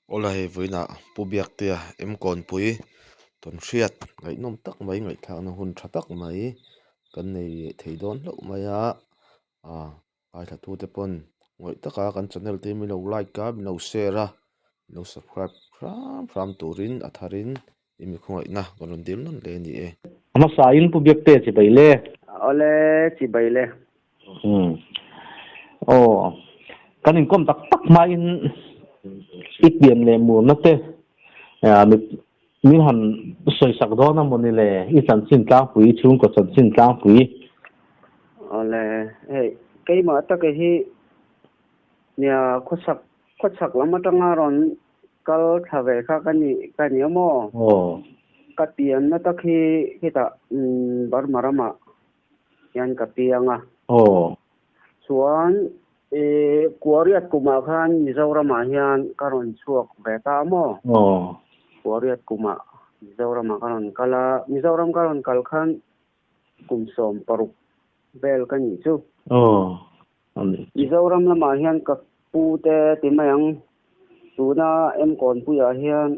Awla hei vawiinah Pu Biaktea M Kawnpui tawnhriat ngaihnawm tak mai ngaihthlakna hun tha tak mai kan nei leh thei dawn hlauh mai a, ah ngaithlatute pawn ngawih taka kan channel te min lo like a min lo share a min lo subscribe hram hram turin a tharin i mi khawngaihna kan rawn dil nawn hle a ni e. A hmasain Pu Biaktea chibai le. Awle chibai le. Umm. Aw. Kan inkawm tak tak hmain i pian leh murna te min han sawisak dawn a mawni le? I chanchin tlangpui, i chhungkaw chanchin tlangpui. Awle. Hei, keimah taka hi nia khawchhak khawchhak lam atanga rawn kal thla ve kha ka ni ka ni a maw? Aw. Ka pianna tak hi khitah Burma ramah hian ka piang a. Aw. Chuan i Kuariat kumah khan Mizoramah hian ka rawn chhuak ve ta a maw? Aw. Kuariat kumah Mizoramah ka rawn kal a, Mizoram ka rawn kal khan kum 16 vel ka nih chu. Aw. Ani. Mizoram lamah hian ka pu te ti mai ang, tuna M Kawnpuiah hian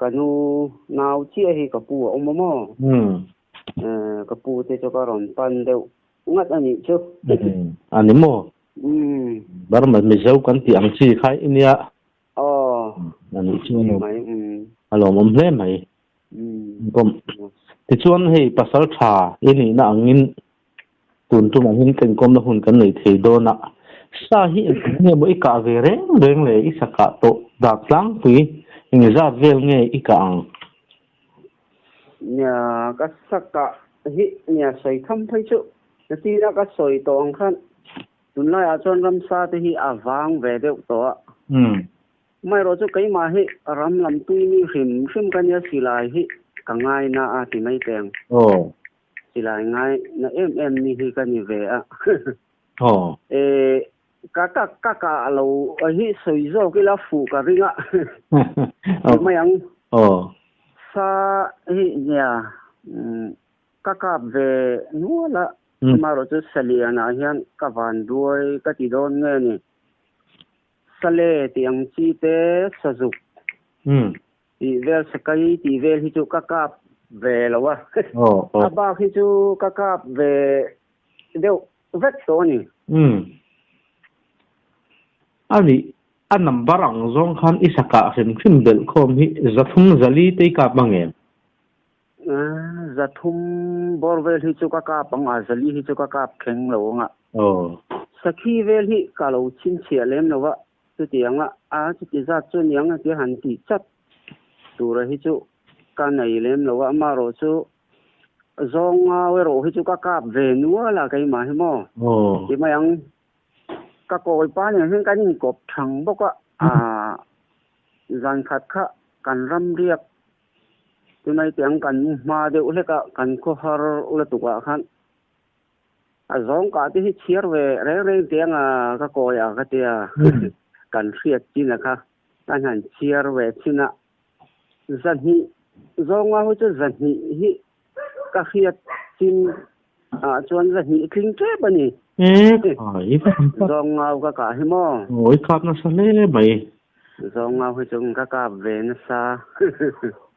ka nu nau chiah hi ka pu a awm a maw? Ka pu te chu ka rawn pan deuh ngat a nih chu. A ni maw? Burma Mizo kan tih ang chi kha i nia. Aw. A nih chu a lawmawm hle mai. Tichuan hei pasal tha i nihna angin tun tumah hian ka inkawmna hun kan nei thei dawn a. Sa hi engtin nge maw i kah ve reng reng le i sa kah tawh dak tlangpui eng zat vel nge i kah ang? Nia ka sa kah hi nia sawi tham phei chu natina ka sawi tawh ang khan tunlaiah chuan ramsa te hi a vang ve deuh tawh a. Amaherawh chu keimah hi ram lam tui mi hrim hrim ka nia silai hi ka ngai na a ti mai teng. Aw. Silai ngai na em em ni hi ka ni ve a. Aw. E ka ka ka ka lo hi sawi zawk ila fuh ka ring a. Ti mai ang. Aw. Sa hi nia ka kap ve nual a. Amaherawh chu salianah hian ka van duai ka ti dawn nge ni. Sale tih ang chi te, sazuk tih vel, sakai tih vel hi chu ka kap ve lo a. A bak hi chu ka kap ve deuh vek tawh a ni. A nih, a number ang zawng khan i sakah hrim hrim belh khawm hi 304 te i kap ang em? 300 bawr vel hi chu ka kap ang a, 400 hi chu ka kap thleng lo ang a. Sakhi vel hi ka lo chhinchhiah lem lo a, chutiang a, a chuti zat chu niang a tia han tih chat tura hi chu ka nei lem lo a, amaherawh chu zawng ngau erawh hi chu ka kap ve nual a keimah hi maw ti mai ang. Ka kawi pa nen hian kan inkawp thang bawk a, zan khat kha kan ram riak Tunai te ang kan hma deuh hlek a, kan khawhar lutuk ah khan a zawng kah te hi chhiar ve reng reng te ang a ka kawi a ka tia kan hriat chin a kha kan han chhiar ve chin a, 200 zawng a hu chu 200 hi ka hriat chin ah chuan 200 tling tep a ni. Zawng ngau ka kah hi maw? Aw i kap nasa hle mai. Zawng ngau hi chu ka kap ve nasa.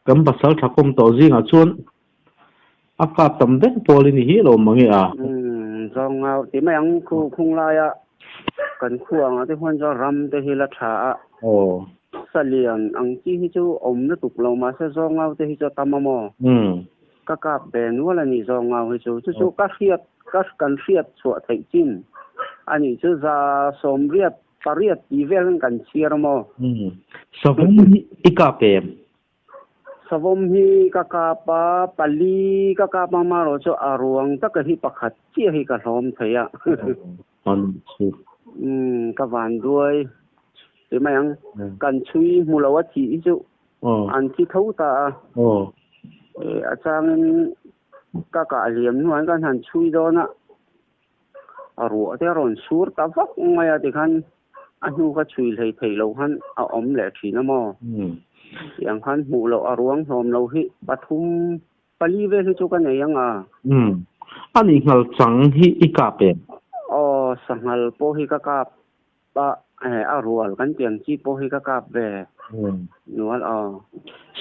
Kan pasal tha kawm tawh zingah chuan a kap tam vek pawl i ni hi lo mang e a. Zawng ngau ti mai ang khu khung laia kan khuangah te huan chuan ram te hi la tha a. Aw. Salian ang chi hi chu awm lutuk lo mahse zawng ngau te hi chu a tam a maw? Ka kap ve nual a ni zawng ngau hi chu. Chu chu ka hriat ka kan hriat chhuah theih chin a nih chu 98 tih vel khan kan chhiar a maw? Savawm hi i kap em? Savawm hi ka kap a, pali ka kap a amaherawh chu a ruang taka hi pakhat chiah hi ka hlawm thei a. Ka van duai ti mai ang. Kan chhui hmu lo a thih hi chu an thi tho ta a. A changin ka kah liam hnuaiin kan han chhui dawn a, a ruah te a rawn sur ta vak mai a tikhan a hnu kha chhui hlei theih loh khan a awm leh thin a maw? Tiang khan hmuh loh a ruang hlawm lo hi pathum pali vel hi chu ka nei ang a. A nih nghal chang hi i kap em? Aw, sanghal pawh hi ka kap a. A rual kan tih ang chi pawh hi ka kap ve nual aw.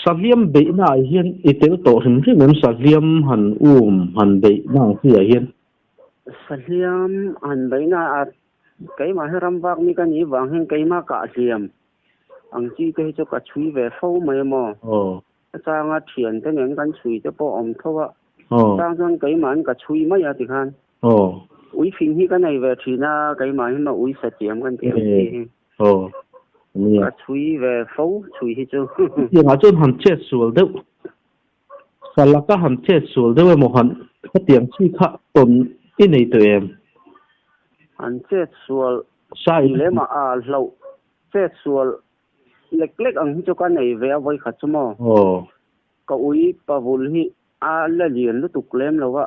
Sahliam beihna ah hian i tel tawh hrim hrim em? Sahliam han um han beihna ang chi ah hian. Sahliam han beihna ah keimah hi ram vak mi ka nih vang hian keimah kah hliam ang chi te hi chu ka chhui ve fo mai a maw. A changa thian te nen kan chhui te pawh awm tho a. Chang chuan keimah in ka chhui mai a tikhan. Ui fing hi ka nei ve thin a, keimah hi maw ui sathiam kan tih ang chi hi. Ka chhui ve fo chhui hi chu. Hetiangah chuan han chet sual deuh, salaka han chet sual deuh emaw han hetiang chi kha tawn i nei tawh em? Han chet sual lem ah a hlauh chet sual lek lek ang hi chu ka nei ve a vawikhat chu maw. Ka ui pavul hi a la lian lutuk lem lo a,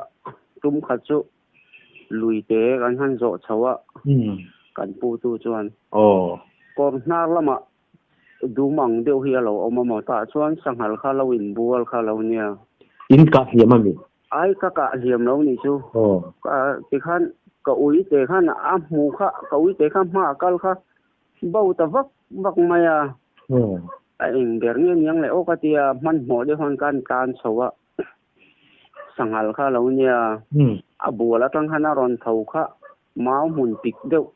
tum khat chu lui te kan han zawh chho a, kan pu tu chuan kawr hnar lamah dum ang deuh hi a lo awm a maw, tah chuan sanghal kha lo inbual kha lo nia. In kah hliam a mi? Ai ka kah hliam lo nih chu. Ka tikhan ka ui te khan a hmu kha, ka ui te kha hma a kal kha Bo ta vak vak mai a. A eng ber nge niang leh aw ka ti a, hmanhmawh deuh khan kan tlan chho a, sanghal kha a lo nia, a bual atang khan a rawn tho kha mau hmun pik deuh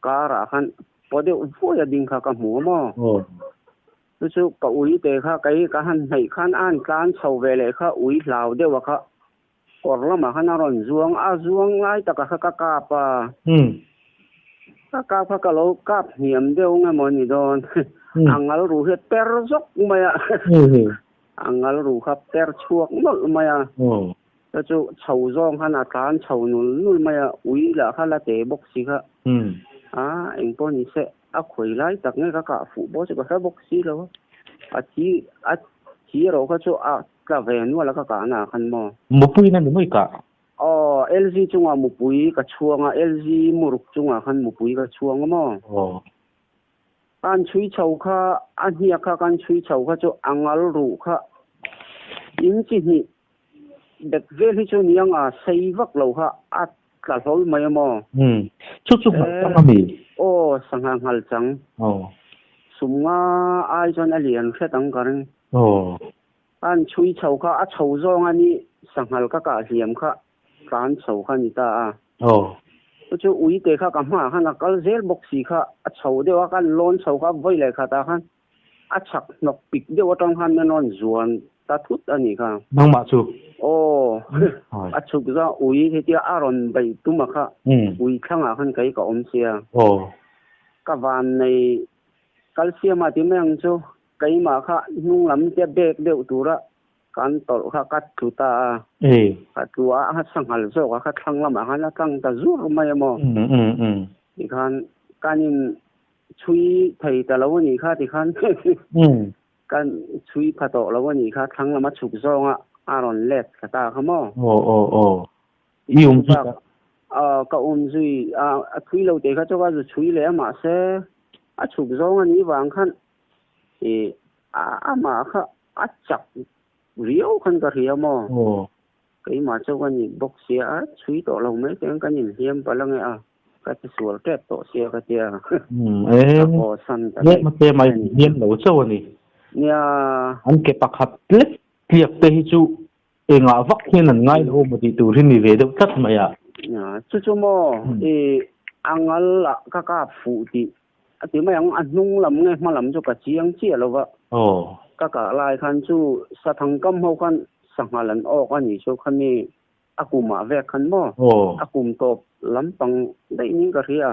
karah khan paw deuh vuai a ding kha ka hmu a maw. Chu chu ka ui te kha kei ka han hnaih khan a han tlan chho ve leh kha ui hlau deuh a kha Kawr lamah khan a rawn zuang a, zuang lai takah kha ka kap a. Ka kap kha ka lo kap hniam deuh nge maw ni dawn. A ngal ruh hi a per zawk mai a. A ngal ruh kha per chhuak nawlh mai a. Chu chu chho zawng khan a tlan chho nul nul mai a, ui lah kha la te bawk si kha. A engpawh ni se, a khawi lai tak nge ka kah fuh pawh chu ka hre bawk si lo a. A thi a thi erawh kha chu a Tla ve nual a ka kahna ah khan maw? Mupui na ni mawi kah? Aw, LZ chungah mupui ka chhuang a, LZ muruk chungah khan mupui ka chhuang a maw? Aw. Kan chhui chho kha, a hniak kha kan chhui chho kha chu a ngal ruh kha in chi hnih bet vel hi chu niang a sei vak lo kha a tla hlawl mai a maw? Umm, chu chu nghal chang a mi? Aw, sangha nghal chang. Aw. Sumnga ai chuan a lian hret ang ka ring. Aw. An chhui chho kha a chho zawng a ni, sanghal ka kah hliam kha tlan chho kha ni ta a. Aw. Chu chu uite kha ka hmaah khan a kal zel bawk si kha a chho deuh a, kan lawn chho kha vawi leh khatah khan a chhak hnawk pik deuh atang khan min rawn zuan ta thut a nih kha. Nangmah chu? Aw. A chhuk zawng ui hetia a rawn beih tum a kha ui thlangah khan kei ka awm sia. Aw. Ka van nei kalsiam a ti mai ang chu. Keimah kha hnung lam te bek deuh tura kan tawlh kha ka tlu ta a. Ka tlu a, a sanghal zawk a kha thlang lamah khan a tlang ta zur mai a maw. Tikhan kan in chhui thei ta lo a nih kha tikhan kan chhui pha tawh lo a nih kha thlang lama chhuk zawnga a rawn let thla ta kha maw. Aw aw aw. I um zui ta. Ka um zui a, a thui lo te kha chu ka zu chhui leh a mahse a chhuk zawng a nih vang khan I amah kha a chak riau khan ka hria maw? Keimah chu ka ni bawk sia a, chhui tawh lo mai teng kan inhliam palh ange a, ka ti sual tep tawh sia ka tia. Ka haw san ta daih. Tlem tlem a inhliam lo chauh a ni. Nia. An ke pakhat lek tliak te hi chu engah vak hian an ngai lo maw tih tur hi ni ve deuh tlat mai a. Chu chu maw i a ngal ah ka kap fuh tih A ti mai ang, a hnung lam nge hma lam chu ka chiang chiah lo va. Ka kah lai khan chu sathang kam ho khan sanghal an awk a nih chu khami a kumah vek khan maw? A kum tawp lampang daih ning ka hria.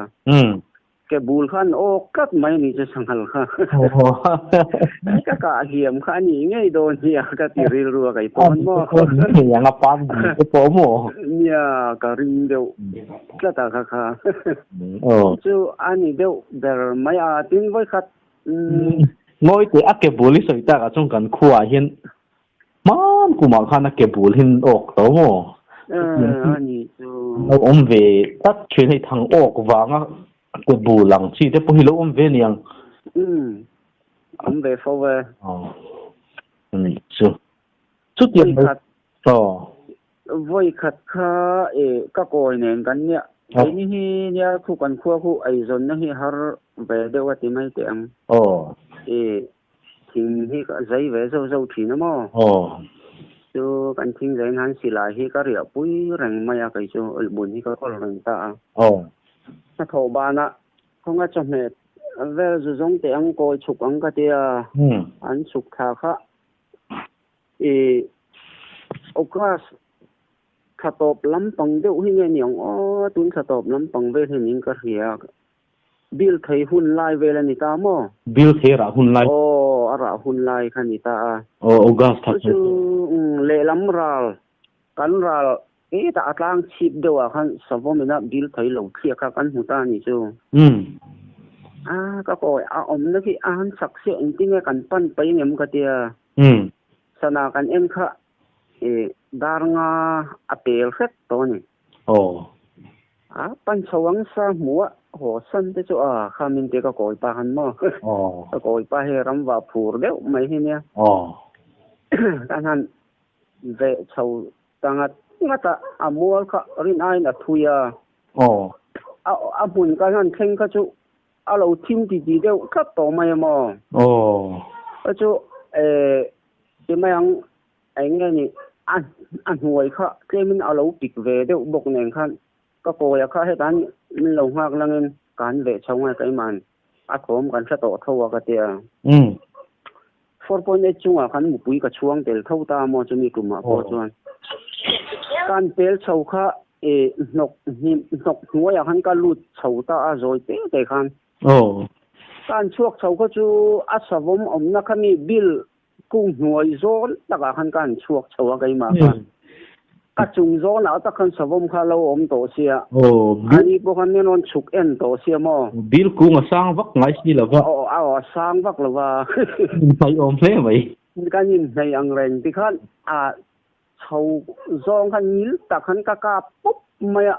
Ke bul khan awk tlat mai a nih chu sanghal kha. Ka kah hliam kha a nih ngei dawn hi a ka ti rilru a kei pawn maw? Hei ang a pan te pawh maw? Nia, ka ring deuh tlat a kha kha. Chu a ni deuh ber mai a, tin vawikhat. Ngawi teh a ke bul i sawi takah chuan kan khuaah hian hman kumah khan a ke bul hi an awk lo maw? A ni chu. Lo awm ve tlat thin hei thang awk vanga ke bul ang chi te pawh hi lo awm ve niang. Awm ve fo e. A ni chu. Chutiang mai. Vawikhat kha ka kawi nen kan nia. Keini hi nia khu kan khua khu eizawnna hi har ve deuh a ti mai teh ang. I thing hi ka zai ve zauh zauh thin a maw? Chu kan thing zaiin han silai hi ka riah pui reng mai a, kei chu ulhbun hi ka kawl reng ta a. Hnathawh banah khawnga chawhmeh vel zu zawng teh ang kawi chhuk ang ka tia, an chhuk thla kha i August Thla tawp lampang deuh hi nge ni ang aw, tun thla tawp lampang vel hi niin ka hria. Bill thei hun lai vel a ni ta maw? Bill thei rah hun lai. Aw, a rah hun lai kha a ni ta a. Aw, August thla Chu lehlam ral, kan ral hetah a tlang chhip deuh ah khan savawm ina bill thei lo thliak kha kan hmu ta a ni chu. A, ka kawi a awmna khi a han chak siah engtin nge kan pan pai ngem ka tia. Sana kan en kha I dar nga a pel hret tawh a ni. Aw. A pan chho ang sa hmu a, haw san te chu a kha min ti ka kawi pa han maw. Aw. Ka kawi pa hi ram vah phur deuh mai hi nia. Aw. Kan han veh chho ta ngat ngat a, a mual kha rin aiin a thui a. Aw. A hmun kan han thleng kha chu a lo thim ti ti deuh tlat tawh mai a maw. Aw. Kha chu eh ti mai ang Eng nge ni, a a hnuai kha tlemin a lo pik ve deuh bawk nen khan ka kawia kha hetan min lo nghak langin ka han veh chho ngai keima'n a thawm kan hre tawh tho a ka ti a. 4.8 chungah khan mupui ka chhuang tel tho ta maw chumi tumah pawh chuan kan pel chho kha e hnawk hnim hnawk hnuaiah khan ka lut chho ta a zawi te te khan. Kan chhuak chho kha chu a savawm awmna kha mi bill Kung hnuai zawn takah khan ka han chhuak chho a keimah khan. Ka chung zawnah tak khan savawm kha a lo awm tawh sia. Ani pawh khan min rawn chhuk en tawh sia maw? Bil kung a sang vak ngai si lo va. Aw aw a sang vak lo va. Inhnaih awm hle mai. Kan inhnaih ang reng tikhan a chho zawng khan ngil tak khan ka kap pawp mai a.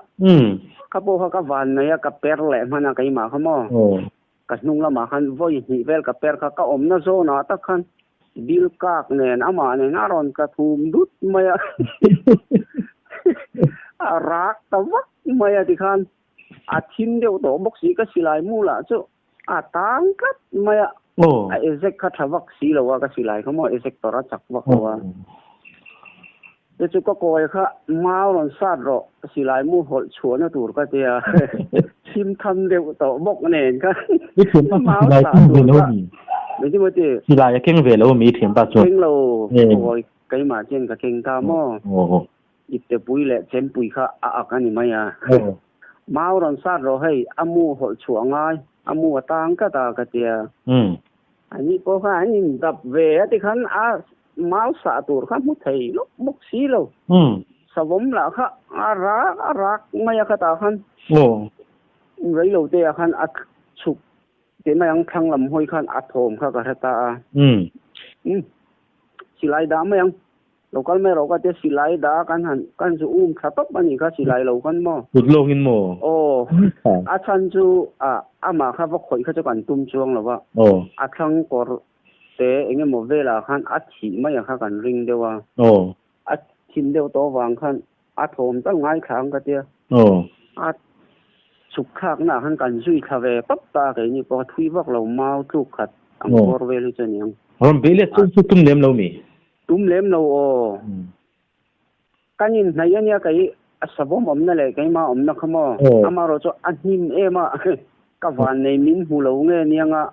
Ka pawh kha ka van nei a ka per leh hman a keimah kha maw? Ka hnung lamah khan vawi hnih vel ka per kha ka awmna zawnah tak khan bill kak nen amah nen a rawn tla thum dut mai a, a rak ta vak mai a tikhan a thim deuh tawh bawk si ka silai mu lah chu a tang tlat mai a, a ezek kha tha vak si lo a ka silai kha maw ezek tawrh a chak vak lo a. Te chu ka kawi kha mau rawn sat rawh, silai mu hawlh chhuahna tur ka tia, thim tham deuh tawh bawk nen kha I thianpa chu mau silai sah keng ve tur lo kha mi? Engtin maw ti? Silai a keng ve lo mi i thianpa chuan? Keng lo, kawi keimah chuan ka keng ta maw? Iptepui leh chempui kha a ak a ni mai a. Mau rawn sat rawh hei, a mu hawlh chhuah ngai, a mu a tang tlat a ka tia. Ani pawh kha an indap ve a tikhan a Mau sah tur kha hmu thei lawk bawk si lo. Savawm lah kha a rak a rak mai a khatah khan rei lo te ah khan a chhuk teh mai ang thlang lam hawi khan a thawm kha ka hre ta a. Silai dah mai ang. Lo kal mai rawh ka tia silai dah kan han kan zu um thla tawp a nih kha silai lo khan maw. Kut lawk in maw? Aw a chhan chu a amah kha va khawih kha chu kan tum chuang lo va. A thlang kawr Te eng emaw velah khan a thih mai ang kha kan ring deuh a. Aw. A thin deuh tawh avang khan a thawm tal ngaithla ang ka tia. Aw. A chhuk thlakna ah khan kan zui thla ve pap ta a keini pawh a thui vak lo mau tluk khat ang bawr vel hi chu a ni ang. Rawn bei let chu chu tum lem lo mi? Tum lem lo aw. Kan inhnaih a nia kei a savawm awmna leh keimah awmna kha maw? Amaherawh chu a hnim em a, ka vannei min hmu lo nge niang a,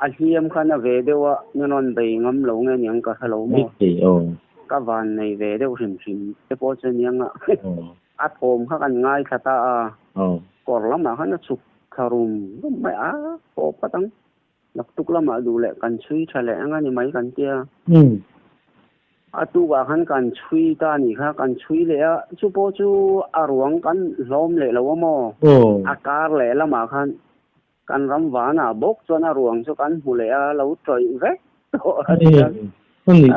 a hliam khan a ve deuh a, min rawn bei ngam lo nge niang ka hre lo maw? Ka vannei ve deuh hrim hrim te pawh chu niang a, a thawm kha kan ngaithla ta a, kawr lamah khan a chhuk thla rum rum mai a, haw phawt ang. Naktuk lamah duh leh kan chhui tha leh eng a ni mai kan tia. A tukah khan kan chhui ta a nih kha, kan chhui leh a, chu pawh chu a ruang kan hlawm leh lo a maw? A kar leh lamah khan kan ram vanah bawk chuan a ruang chu kan hmu leh a, lo tawih vek tawh a tia.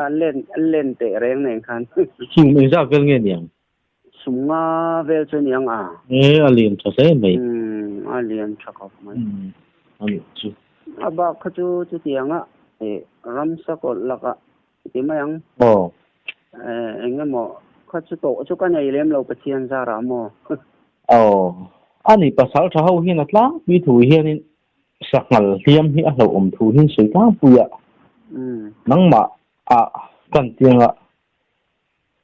A len len teh reng nen khan. Sum engzat vel nge niang? Sum nga vel chu niang a. E, a lian tha hle mai. Umm, a lian tha khawp mai. Umm, a nih chu. A bak kha chu chutianga e ramsa kawlh lakah ti mai ang. Aw. E, eng emaw kha chu tawh chu ka nei lem lo Pathian zarah maw. Aw. Ani pasaltha ho hian a tlangpui thu hianin sanghal hliam hi a hlauhawm thu hi an sawi tlangpui a. Nangmah ah kan tianga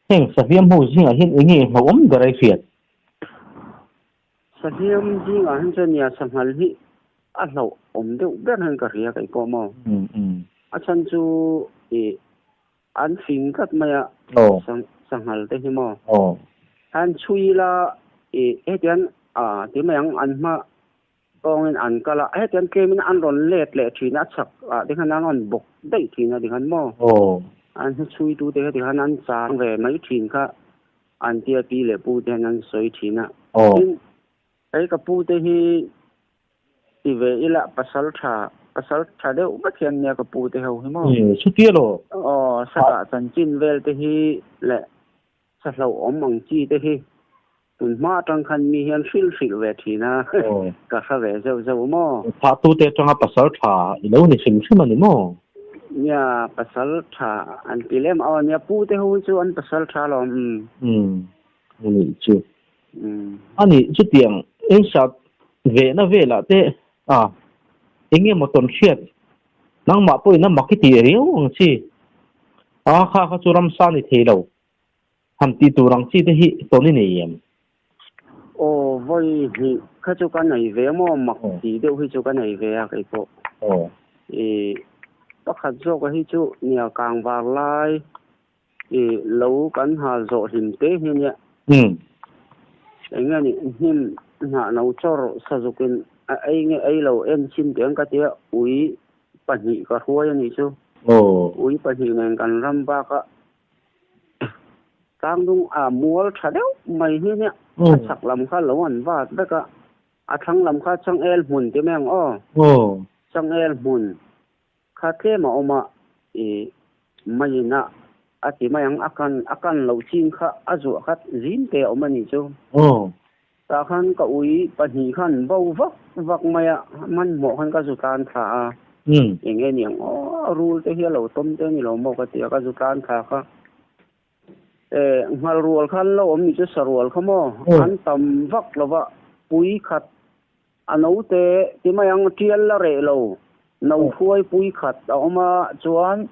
heng sahliam ho zingah hian eng nge hlauhawm ber a i hriat? Sahliam zingah hian chuan nia sanghal hi a hlauhawm deuh ber hian ka hria kei pawh maw. A chhan chu ih An fing tlat mai a, sanghal te hi maw? Han chhui ila i hetiang a ti mai ang, an hma tawngin an kal a, hetiang tlemin an rawn let leh thin a, chhak ah te khan an rawn bawk daih thin a tikhan maw? An hnu chhui tu te kha tikhan an chang ve mai thin kha an tia pi leh pu te hian an sawi thin a. Tin, hei ka pu te hi Ti ve ila pasal tha, pasal tha deuh vek hian nia ka pu te ho hi maw? Ee, chutia lo. Aw, sakah chanchin vel te hi leh sahloh awm ang chi te hi tun hma atang khan mi hian hrilh hrilh ve thin a, ka hra ve zeuh zeuh maw? Thah tu te atanga pasal tha i lo ni hrim hrim a ni maw? Nia, pasal tha an ti lem aw nia, pu te ho hi chu an pasal tha alawm. Umm, a nih chu. A nih chutiang insat vehna velah te a eng nge maw tawn hriat nangmah pawhin a mak i tih riau ang chi a kha kha chu ramsa ni thei lo han tih tur ang chi te hi tawn i nei em? Aw vawi hnih kha chu ka nei ve maw mak tih deuh hi chu ka nei ve a kei pawh. I pakhat zawk a hi chu nia kangvar lai I lo kan hal zawh hlim te hi nia. Eng nge nih hnim hnah no chawr sazukin a ei nge ei lo en chhin teh ang ka tia ui pahnih ka hruai a nih chu. Ui pahnih nen kan ram bak a tlangdung a mual tha deuh mai hi nia. A chhak lam kha lo an vat vek a, a thlang lam kha changel hmun ti mai ang aw. Changel hmun. Kha tlem a awm a, i maiin a a ti mai ang, a kan a kan loh chin kha a zuah khat zim te a awm a nih chu. Tah khan ka ui pahnih khan bo vak vak mai a, hmanhmawh khan ka zu tlan thla a, eng nge niang aw a rul te hi a lo tawm te a ni lo maw ka ti a, ka zu tlan thla kha. Nghal rual khan lo awm nih chu sarual kha maw, an tam vak lo va, pui khat A naute ti mai ang tial la reh lo, no hruai pui khat a awm a, chuan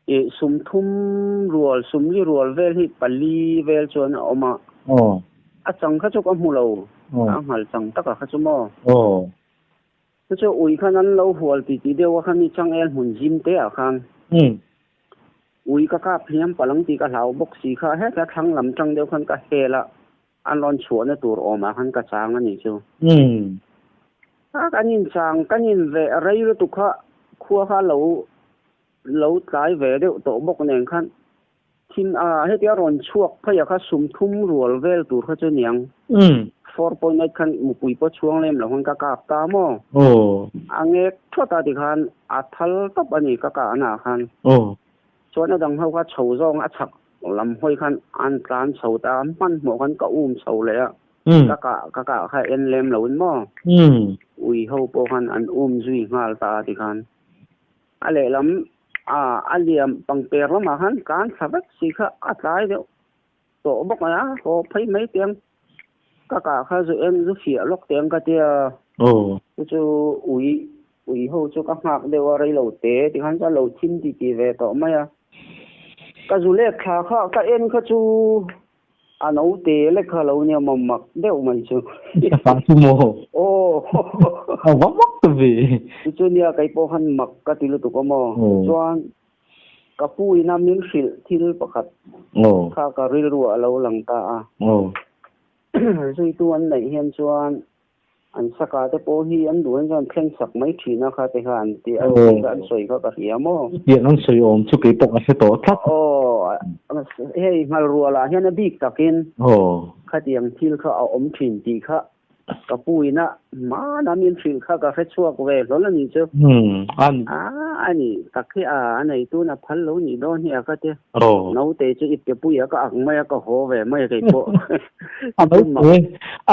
ih sumthum rual, sumli rual vel hi pali vel chuan a awm a. A chang kha chu ka hmu lo, a nghal chang taka kha chu maw. Chu chu ui khan an lo hual ti ti deuh a khan i changel hmun zim te ah khan. Ui ka kap hliam palang tih ka hlau bawk si kha heta thlang lam tang deuh khan ka hel a. An rawn chhuahna tur awmah khan ka chang a nih chu. A kan inchang, kan inveh rei lutuk kha khua kha lo lo tlai ve deuh tawh bawk nen khan thim a hetia rawn chhuak phei a kha sumthum rual vel tur kha chu niang. 4.8 khan mupui pawh chhuang lem lo khan ka kap ta maw. A ngek thawt a tikhan a thal tawp a ni ka kahna ah khan. Chuan a dang ho kha chho zawng a chhak lam hawi khan an tlan chho ta a, hmanhmawh khan ka um chho leh a, ka kah ka kah kha en lem lo in maw? Ui ho pawh khan an um zui nghal ta a tikhan a lehlam a a liam pangper lamah khan tlan thla vek si kha a tlai deuh tawh bawk a, haw phei mai teh ang ka kah kha zu en zu fiah lawk teh ang ka tia chu chu ui ui ho chu ka nghak deuh a reilo te tikhan chuan lo thim ti ti ve tawh mai a. Ka zu lek thla kha ka en kha chu a no te lek kha lo nia maw mak deuh mai chu. Ka fah chu maw? Aw. A va mak ta ve. Chu chu nia kei pawh khan mak ka ti lutuk a maw. Chuan ka pu ina min hrilh thil pakhat kha ka rilru ah a lo lang ta a. Zuitu an neih hian chuan An saka te pawh hi an duh an chuan thleng sak mai thin a kha te kha an ti an ti kha an sawi kha ka hria maw? Chutiang an sawi awm chu kei pawh ka hre tawh tlat. Aw, hei Nghalrualah hian a bik takin khatiang thil kha a awm thin tih kha ka pu ina hmana min hrilh kha ka hre chhuak ve hlawl a nih chu. A ni tak hi a a nei tun a phal lo nih dawn hi a ka ti. Naute chu ipte pui a ka ak mai a ka haw ve mai a kei pawh. A naute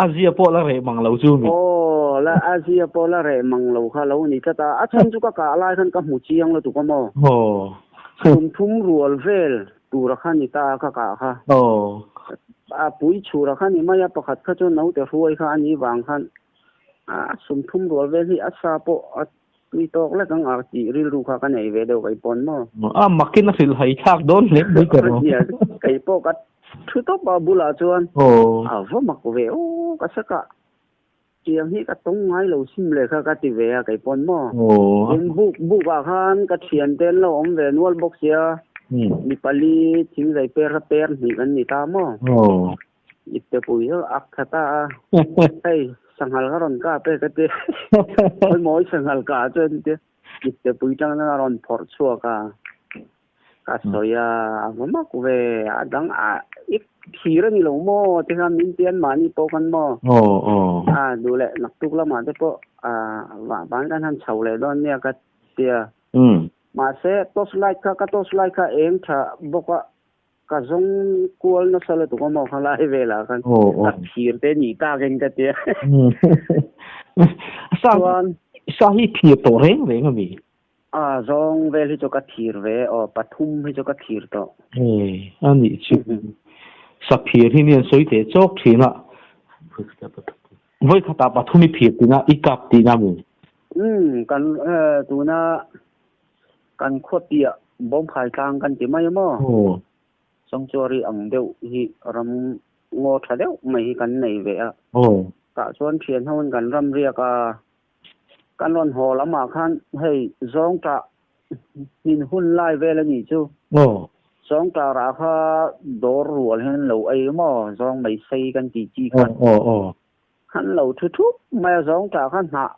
a zia pawh la reh mang lo chu mi. Aw la a zia pawh la reh mang lo kha lo ni tlat a. A chhan chu ka kah lai khan ka hmu chiang lutuk a maw. Aw. Kum thum rual vel tura kha ni ta a ka kah kha. Aw. A pui chhura kha ni mai a, pakhat kha chu naute hruai kha a nih vang khan a sumthum rual vel hi a sa pawh a tui tawk lek ang a tih rilru kha ka nei ve deuh kei pawn maw. A makin a hrilh hai thlak dawn hle mai ka rawh. Nia, kei pawh ka thu tawp a bulah chuan a va mak ve aw ka saka tiang hi ka tawng ngai lo sim le kha ka ti ve a kei pawn maw. Tin buk buk ah khan ka thian te an lo awm ve nual bawk sia mi pali thingzai per kha per hnih kan ni ta maw. Ipte pui chu ak tha ta a, hei sanghal ka rawn kap e ka ti. Pawimawh i sanghal kah chuan ti ipte pui tang a rawn phawrh chhuak a, ka sawi a, a va mak ve, a dang a i thir a ni lo maw ti khan min ti an mahni pawh khan maw. A duh leh naktuk lamah te pawh vah van kan han chho leh dawn nia ka ti a. Mahse torch light kha ka torch light kha eng tha bawk a, Ka zawng kual nasa lutuk a maw khalai velah khan ka phir te nih takin ka tia. Chuan sa hi phir tawh reng reng a mi? A zawng vel hi chu ka phir ve aw, pathum hi chu ka phir tawh. E, a nih chu. Sa phir hi mi an sawi teh chawk thin a. Vawi khatah pathum i phir tihna i kap tihna mi? Umm, kan tuna Kan khua piah Bawmphai tlang kan ti mai maw? Sanctuary ang deuh hi ram ngaw tha deuh mai hi kan nei ve a. Tah chuan thian hoin kan ram riak a, kan rawn haw lamah khan hei Zawngtah hnin hun lai vel a nih chu. Zawngtah rah kha dawr rual hian an lo ei maw? Zawng mai sei kan tih chi kha. An lo thu thup mai a, Zawngtah kha hnah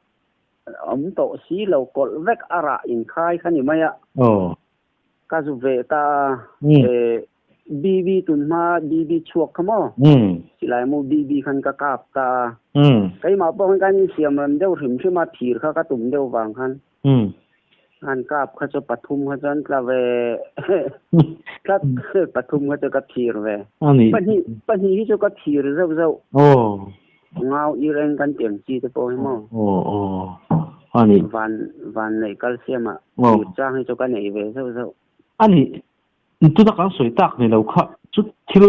Awm tawh si lo kawlh vek a rah inkhai kha ni mai a. Ka zu ve ta a. BB tun hma BB chhuak kha maw? Silai mu BB khan ka kap ta a. Keimah pawh khan kan insiam rem deuh hrim hrim a, thir kha ka tum deuh vang khan. Han kap kha chu pathum kha chuan tla ve tlat pathum kha chu ka thir ve. Pahnih pahnih hi chu ka thir zeuh zeuh. Ngau i reng kan tiang chi te pawh hi maw? Aw aw a ni. Van van neih kal siam ah thir chang hi chu ka nei ve zeuh zeuh. A ni, tuna kan sawi tak ni lo kha chu thil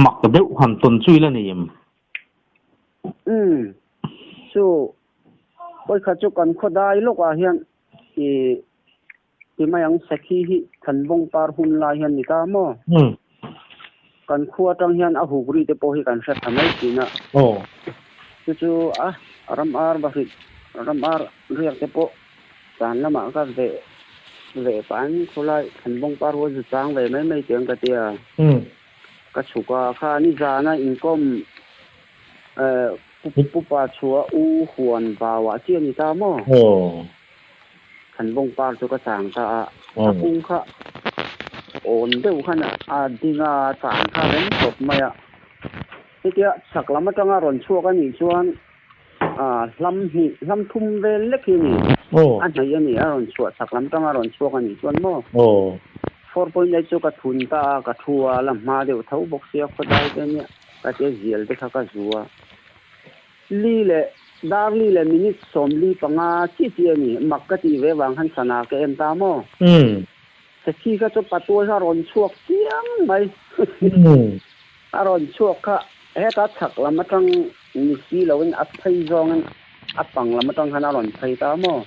mak deuh han tawn chu ila nei em? Umm, chu pawikhat chu kan khaw dai lawk ah hian i Ti mai ang, Sakhi hi Thanbawng par hun lai hian ni ta maw? Kan khua atang hian a huk ri te pawh hi kan hre tha mai thin a. Chu chu a ram ar va hrilh, ram ar riak te pawh zan lamah ka veh veh pahin khawlai Thanbawng par huan zu chang ve mai mai tiang ka ti a. Ka chhuk a, kha nizana inkawm Pupa chhuah u huan vauah chiah ni ta maw? Thanbawng par chu ka chang ta a, a kung kha awn deuh khan a ding a, chang kha reng tawp mai a. Hetia chhak lam atanga rawn chhuak a nih chuan hlam hnih, hlam thum vel lek hi a ni, a hnaih a ni, a rawn chhuah chhak lam atanga rawn chhuak a nih chuan maw 4.8 chu ka thun ta a, ka thu a, la hma deuh tho bawk sia khawdai te nia, ka tia zial te kha ka zu a. Li leh dar li leh minute 45 chi chi a ni. Mak ka tih ve vang khan sana ka en ta maw? Sakhi kha chu patuai kha a rawn chhuak chiang mai. A rawn chhuak kha heta chhak lam atang ni si loin a phei zawngin a pang lam atang khan a rawn phei ta maw?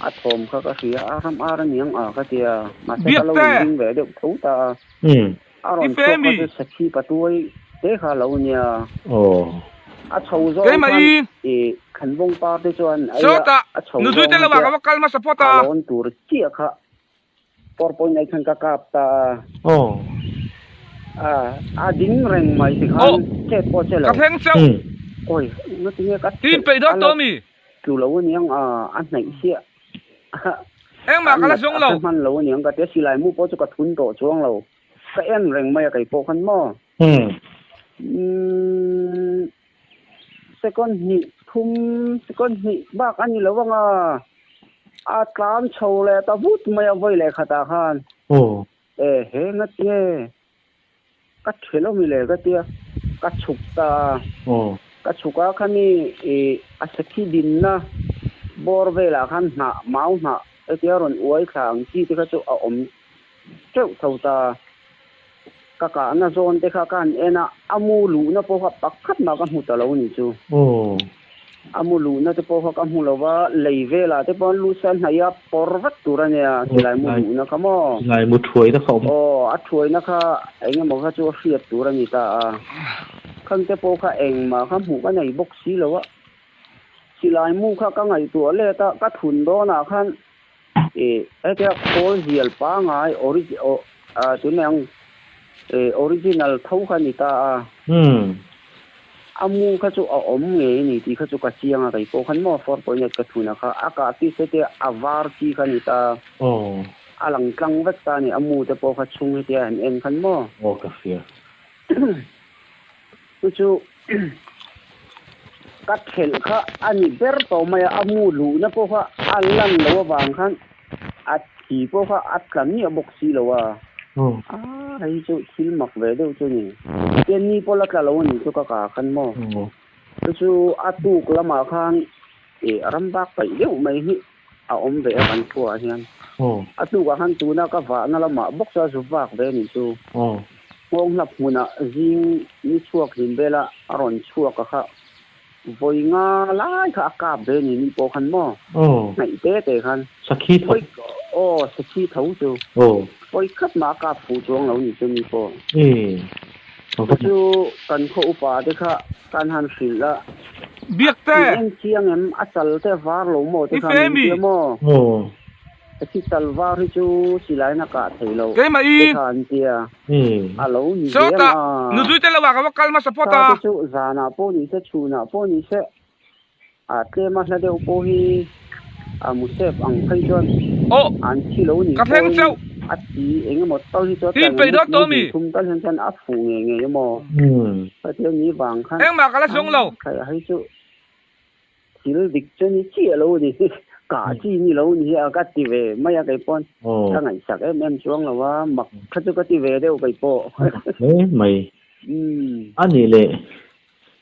A thawm kha ka hria a, ram ar a niang a ka ti a, mahse ka lo inring ve deuh tho ta a. A rawn chhuak kha chu sakhi patuai te kha lo nia. A chho zawng khan i Khanbawng par te chuan ei a, a chho zawng khan a lawn tur chiah kha 4.8 khan ka kap ta a. A a ding reng mai ti khan chet pawh che lo. Awi ngatinge ka a la tlu lo aniang a, a hnaih chiah. Engmah ka la zawng lo. Ka hman lo aniang ka tia silai mu pawh chu ka thun tawh chuang lo. Ka en reng mai a kei pawh khan maw. Umm second hnih thum second hnih bak a ni lo ang a. A tlan chho leh ta vut mai a vawi leh khatah khan. E he ngatinge Ka ṭhel awm i le ka tia, ka chhuk ta a. Ka chhuk a khami i a sakhi dinna bawr velah khan hnah, mau hnah hetia rawn uai thla ang chi te kha chu a awm teuh tho ta. Ka kahna zawn te kha ka han en a, a mu luhna pawh kha pakhat mah ka hmu ta lo ni chu. A mu luhna te pawh kha ka hmu lo va, lei velah te pawh an lut sa hnaih a, pawr vek tur a nia, silai mu luhna kha maw? Silai mu thuaina kha awm. Aw, a thuaina kha eng emaw kha chu a hriat tur a ni ta a. Khang te pawh kha engmah kha hmuh ka nei bawk si lo a. Silai mu kha ka ngaihtuah let a, ka thun dawnah khan Ih hetia khawl zial pangai ori aw ah tunah ang ih original tho kha a ni ta a. A mu kha chu a awm ngei a ni tih kha chu ka chiang a kei pawh khan maw 4.8 ka thun a kha a kah piece hetia a var chi kha a ni ta a. A lang tlang vek ta a ni a mu te pawh kha chhung hetia han en khan maw. Aw ka hria. Chu chu ka thelh kha a ni ber tawh mai a, a mu luhna pawh kha a lan loh avang khan a thi pawh kha a tla miah bawk si lo a, a hei chu thil mak ve deuh chu a ni. Tian ni pawh la tla lo a nih chu ka kah khan maw. Chu chu a tuk lamah khan ih ram bak paih deuh mai hi a awm ve a kan khuaah hian. A tlukah khan tuna ka vahna lamah bawk chu a zu vak ve a nih chu. Nghawng hlap hmunah zing ni chhuak hlim vela a rawn chhuak a kha vawi nga lai kha a kap ve a ni ni pawh khan maw? Hnaih te te khan. Sakhi tho. Aw sakhi tho chu. Vawi khat mah a kap fuh chuang lo ni chu ni pawh. Chu chu kan khaw upa te kha kan han hrilh a. Biakte! I en chiang em? A chal te var lo maw te I kha fe min mi? tia maw? Khi chal var hi chu silai in a kah thei lo Keimah te i kha an tia. A lo ni ve Sawtah ang a. nuzui te lo ah ka va kal hmasa phawt Sa a. te chu zanah pawh ni se, chhunah pawh ni se, a tlem a hla deuh pawh hi a mu sep ang phei chuan Aw, an thi lo ni ka thleng pawhin chauh. a thi eng emaw tal hi chu a I tlan peih a dawn tawh mi? thum tal hian chuan a fuh ngei ngei emaw Pathian ni vang khan Engmah ka la zawng lo. Khai hei chu thil dik chu ni chiah lo ni kah chi ni lo ni a ka ti ve mai a kei pawn ka ngaihsak em em chuang lo a mak kha chu ka ti ve deuh kei pawh. Hle mai. A nih leh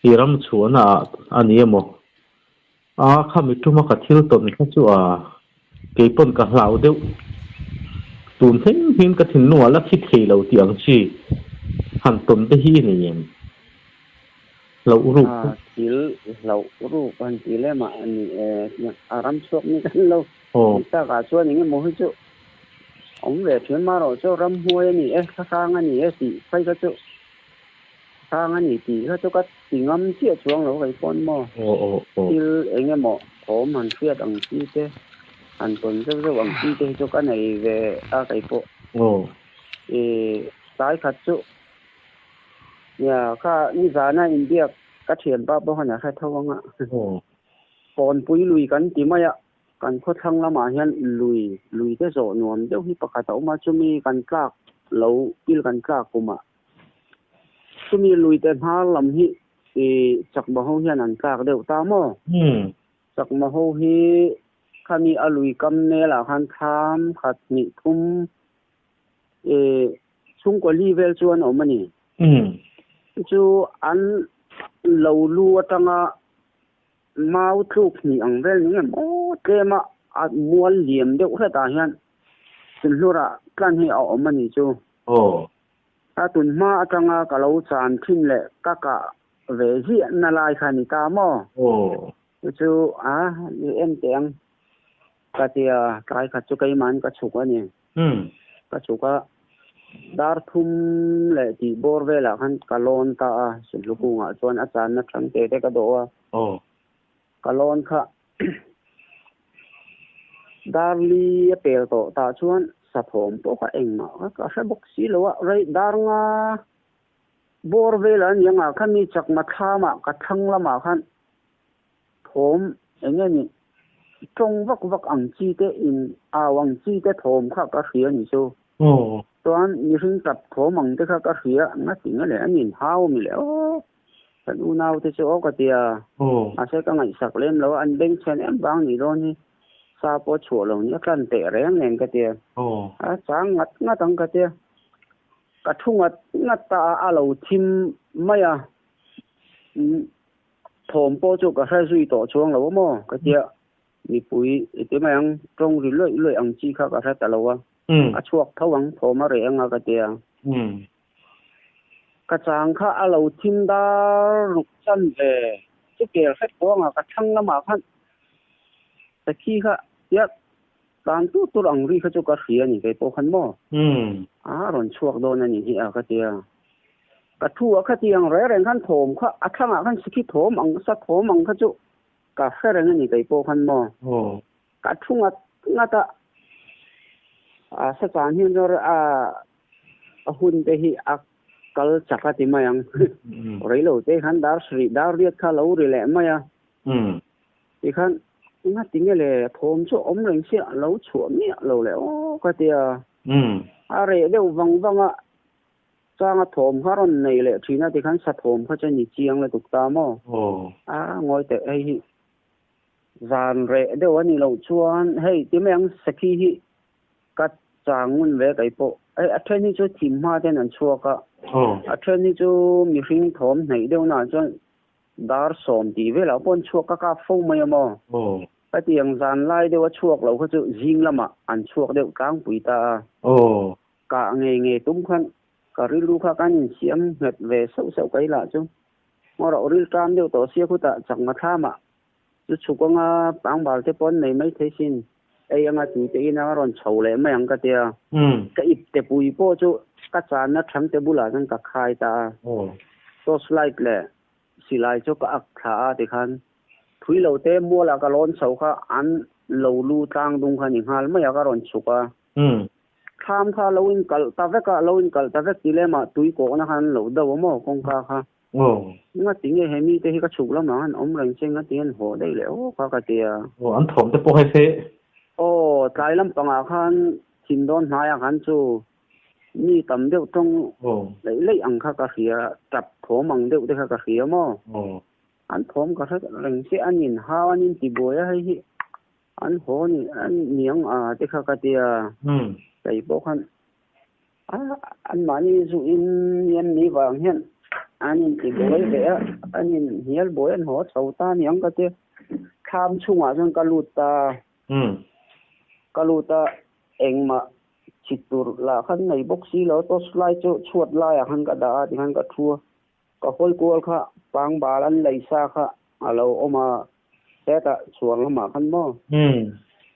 i ram chhuahna ah a ni emaw? A khami tuma ka thil tawn kha chu a kei pawn ka hlau deuh. Tun thleng hian ka thinlungah la thi thei lo tih ang chi han tawn te hi i nei em? Hlauh ruk. A thil hlauh ruk han ti lem a ni e, a ram chhuak ni kan lo tih takah chuan eng emaw hi chu awm ve thin marawh chu ramhnuai a ni e, thlahrang a ni e tih phei kha chu hrang a ni tih kha chu ka ti ngam chiah chuang lo kei pawn maw thil eng emaw thawm han hriat ang chi te han tawn zeuh zeuh ang chi te hi chu ka nei ve a kei pawh ih tlai khat chu Nia, kha nizana inbiak ka thianpa pawh khan a hre tho ang a. Kawnpui lui kan ti mai a, kan khawthlang lamah hian lui, lui te zawh nuam deuh hi pakhat a awm a, chumi kan tlak lo pil kan tlak kumah chumi lui te hnar lam hi ih chakma ho hian an tlak deuh ta maw? Chakma ho hi khami a lui kam nelah khan thlam khat hnih thum Ih chhungkaw li vel chu an awm a ni. Chu chu an lo lu atanga mau tluk hnih ang vel ni nge maw tlema a mual liam deuh hretah hian Sunhlurah tlan hi a awm a ni chu. A tun hma atanga ka lo chan thin leh ka kah ve ziah na lai kha a ni ta maw? Chu chu a ni em teh ang ka tia tlai khat chu keimahn ka chhuk a ni. Ka chhuk a, dar thum leh tih bawr velah khan ka lawn ta a, Sulhlu kungah chuan a channa thang te te ka dawh a. Ka lawn kha dar li a pel tawh tah chuan sathawm pawh kha engmah kha ka hre bawk si lo a, rei dar nga bawr velah a ni ang a, khami chakma thlamah ka thlang lamah khan Thawm eng nge ni? Tawng vak vak ang chi te in au ang chi te thawm kha ka hria ni chu. Chuan mihring tap thawm ang te kha ka hria nga ti nge le an in hau ami le aw kan unau te chu aw ka tia. Mahse ka ngaihsak lem lo a an bengchhen em vang ni dawn hi sa pawh chhuah lo ni a tlan teh reng nen ka tia. A chang ngat ngat ang ka tia. Ka thu ngat ngat ta a a lo thim mai a. Thawm pawh chu ka hre zui tawh chuang lo a maw? Ka tia, mipui i ti mai ang, tawng ri luaih luaih ang chi kha ka hre ta lo a, a chhuak tho ang, thawm a reh ang a ka tia. Ka chang kha a lo thim dar ruk chan ve chu kel hret kuangah ka thlang lamah khan sakhi kha tia tlan tur tur ang ri kha chu ka hria a ni kei pawh khan maw a rawn chhuak dawn a nih hi a ka tia. Ka thu a khatiang reng reng khan thawm kha a thlangah khan sakhi thawm ang sa thawm ang kha chu ka hre reng a ni kei pawh khan maw. Ka thu ngat ngat a, a sa chan hian chuan a a hun te hi a kal chak a ti mai ang. Rei lo te khan dar sarih dar riat kha lo ri leh mai a. Tikhan ngati nge le thawm chu awm reng sia lo chhuah miah lo le aw ka tia. A reh deuh vang vang a, changa thawm kha rawn nei leh thin a tikhan sa thawm kha chu a ni chiang lutuk ta maw. A ngawi teh hei hi Zan reh deuh a nih loh chuan hei ti mai ang sakhi hi ka chang ngun ve kei pawh. Hei a then hi chu thim hma ten an chhuak a, a then hi chu mihring thawm hnaih deuh naah chuan dar sawm tih velah pawh an chhuak ka kap fo mai a maw. Hetiang zan lai deuh a chhuak lo kha chu zing lamah an chhuak deuh tlangpui ta a. Kah ngei ngei tum khan ka rilru kha kan insiam nghet ve sauh sauh kai lah chu. Ngaw ril tan deuh tawh sia khutah chakma thlamah chu chhuk anga pangbal te pawh an nei mai thei sin. Ei anga tui te ina rawn chho leh mai ang ka tia. Ka ip te pui pawh chu ka channa thang te bulah chuan ka khai ta a. Torch light leh silai chu ka ak thla a tikhan thui lo te mualah ka lawn chho kha an lo lu tlang dung kha ni nghal mai a ka rawn chhuk a. Thlam kha lo in kalh ta vek a, lo in kalh ta vek ti lemah tui kawhna khan an lo do a maw kawngka kha. Ngati nge he mite hi ka chhuk lamah an awm reng che ngati an haw daih leh aw kha ka ti a. Aw an thawm te pawh hei se. Aw tlai lampangah khan thim dawn hnaiah khan chu mi tam deuh tawng leih leih ang kha ka hria, tap thawm ang deuh te kha ka hria maw. An thawm ka hre reng che an inhau an intibuai a hei hi. An haw ni an niang a te kha ka tia. Kei pawh khan a anmahni zu in nian ni vang hian an inti buai ve a, an in hnial buai an haw chho ta niang ka tia. Thlam chhungah chuan ka lut ta. Ka lut a engmah chhit tur lah khan nei bawk si lo torch light chu chhuat laiah khan ka dah a tikhan ka thu a. Ka hawi kual kha pangbal an lei sa kha a lo awm a, hetah chhuang lamah khan maw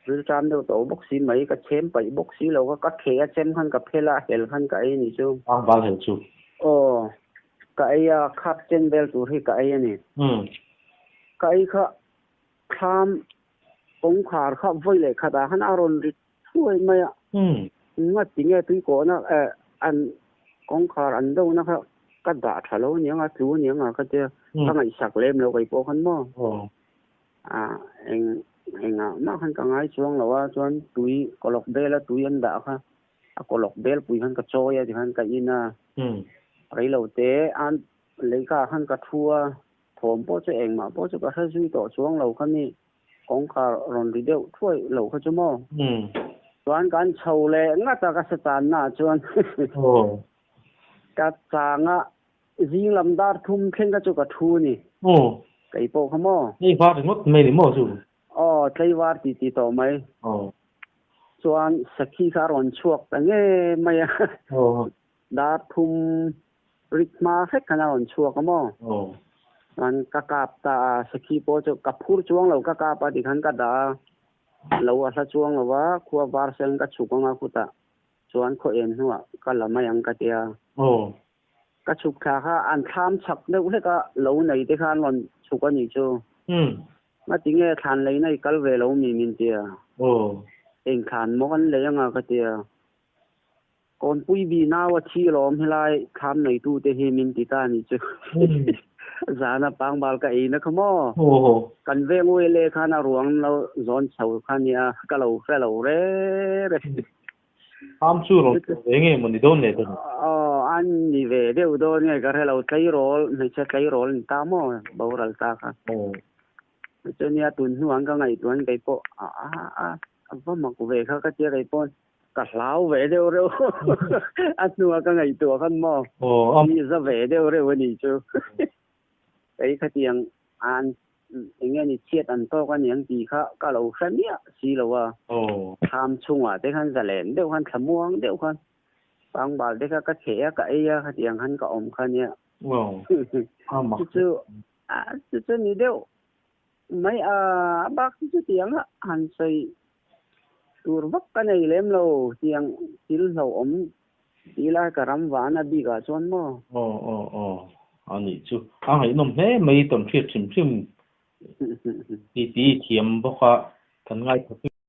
rilṭam deuh tawh bawk si mai, ka chhem paih bawk si lo kha, ka kheh a chem khan ka phel a, hel khan ka ei a nih chu. Pangbal hel chu? Aw, ka ei a, khap chen vel tur hi ka ei a ni. Ka ei kha thlam kawngkhar kha vawi leh khatah khan a rawn ri thuai mai a, ngati nge tui kawhna eh an kawngkhar an dona kha ka dah tha lo aniang a tlu aniang a ka tia ka ngaihsak lem lo kei pawh khan maw a eng engah mah khan ka ngai chuang lo a chuan tui kawlawk bela tui an dah kha a kawlawk bel pui khan ka chawi a tikhan ka in a reilo te an leika khan ka thu a thawm pawh chu engmah pawh chu ka hre zui tawh chuang lo kha ni. Kawngkhar rawn ri deuh thuai lo kha chu maw? Chuan kan chho leh ngat a ka sa channa ah chuan ka chang a, zing lam dar thum thleng kha chu ka thu a ni. Kei pawh kha maw? Tlaivar ringawt mai ni maw chu? Aw, tlaivar ti ti tawh mai. Chuan sakhi kha a rawn chhuak ta nge mai a. Dar thum rit hma hrek khan a rawn chhuak a maw? Chuan ka kap ta a, sakhi pawh chu ka phur chuang lo, ka kap a tikhan ka dah a, lo a hla chuang lo va, khua var seng ka chhuk anga khutah chuan khaw en hnuah ka la mai ang ka ti a. Ka chhuk thla kha an thlam chak deuh hlek a, lo nei te kha an rawn chhuk a nih chu. Ngatinge thlan leina i kal ve lo mi min ti a? Eng thlan maw kan lei anga ka ti a. Kawnpui bi nau a thi lawm helai thlam neitute hi min ti ta nih chu. Zana pangbal ka ei na kha maw? Kan veng uele khan a ruang lo zawn chho kha nia ka lo hre lo re re. Thlam chu rawn chho ve nge maw ni dawn leh dawn? Aw an ni ve deuh dawn nge ka hre lo tleirawl hmeichhia tleirawl ni ta maw boral ta kha. Chunia tun hnuah ka ngaihtuah kei pawh a va mak ve kha ka tia kei pawh. Ka hlau ve deuh reuh a hnua ka ngaihtuah khan maw mi za ve deuh reuh a nih chu. Kei khatiang an eng nge ni chhiat an tawk a niang tih kha ka lo hre miah si lo a. Thlam chungah te khan zalen deuh khan thlamuang deuh khan Pangbal te kha ka cheh a, ka ei a, khatiang khan ka awm kha nia. Chu chu chu chu ni deuh mai a, a bak chu chutiang a han sawi tur vak ka nei lem lo tiang thil hlauhawm tih lai ka ram van a bik ah chuan maw. Aw aw aw a nih chu a ngaihnawm hle mai tawn hriat hrim hrim titi thiam bawk a kan ngaithla.